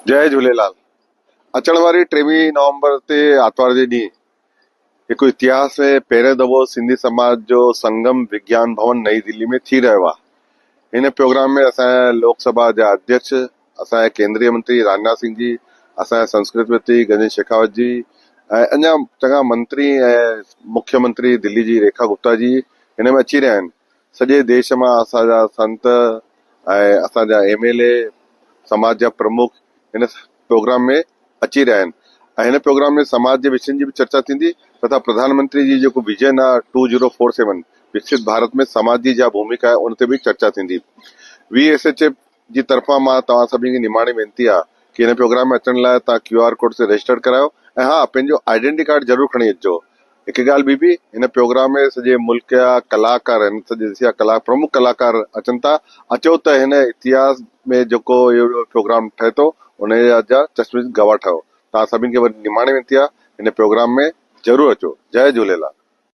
جئي جهوليلال. اچڻ واري ٽيويهه نومبر تي آتوار جي ڏينهن هڪ اتهاس ۾ پهريون دفعو سنڌي سماج جو سنگم وگيان ڀون نئين دلي ۾ ٿي رهيو آهي. هن پروگرام ۾ اسان جا لوڪ سڀا جا اڌيڪش، اسان جا ڪيندريه منتري راجناٿ سنگهه جي، اسان جا سنسڪرت منتري گجيندر شيکاوت جي ۽ اڃا چڱا منتري ۽ مکيه منتري دلي جي ريکا گپتا جي هن ۾ اچي رهيا آهن. سڄي ديش مان اسان جا سنت ۽ اسان جا ايم ايل اي، سماج جا پرمک هن پروگرام ۾ اچي رهيا آهن ۽ هن پروگرام ۾ سماج جي وشين جي به چرچا ٿيندي تٿا پرڌان منتري جي جيڪو ويزن آهي two zero four seven Viksit Bharat ۾ سماج جي جا ڀوميڪا آهي ان تي به چرچا ٿيندي. وي ايس ايڇ ايف جي طرفان مان توهان سڀني کي نماڻي وينتي آهي ڪي هن پروگرام ۾ اچڻ لاء توهان ڪيو آر ڪوڊ تي رجسٽرڊ ڪرايو ۽ ها پنهنجو آئيڊينٽي ڪارڊ ضرور کڻي اچجو. هڪ ڳالهه ٻي به هن پروگرام ۾ سڄي ملڪ جا ڪلاڪار هن سڄي ديش جا ڪلا پرمک ڪلاڪار اچن ٿا اچو ته هن اتهاس ۾ جيڪو اهو پروگرام ٺهي ٿو ان جا چشمديد گواهه ٺهو توهان سڀني کي وڏي نماڻي وينتي آهي هن پروگرام ۾ ضرور اچو جئي جهوليلال.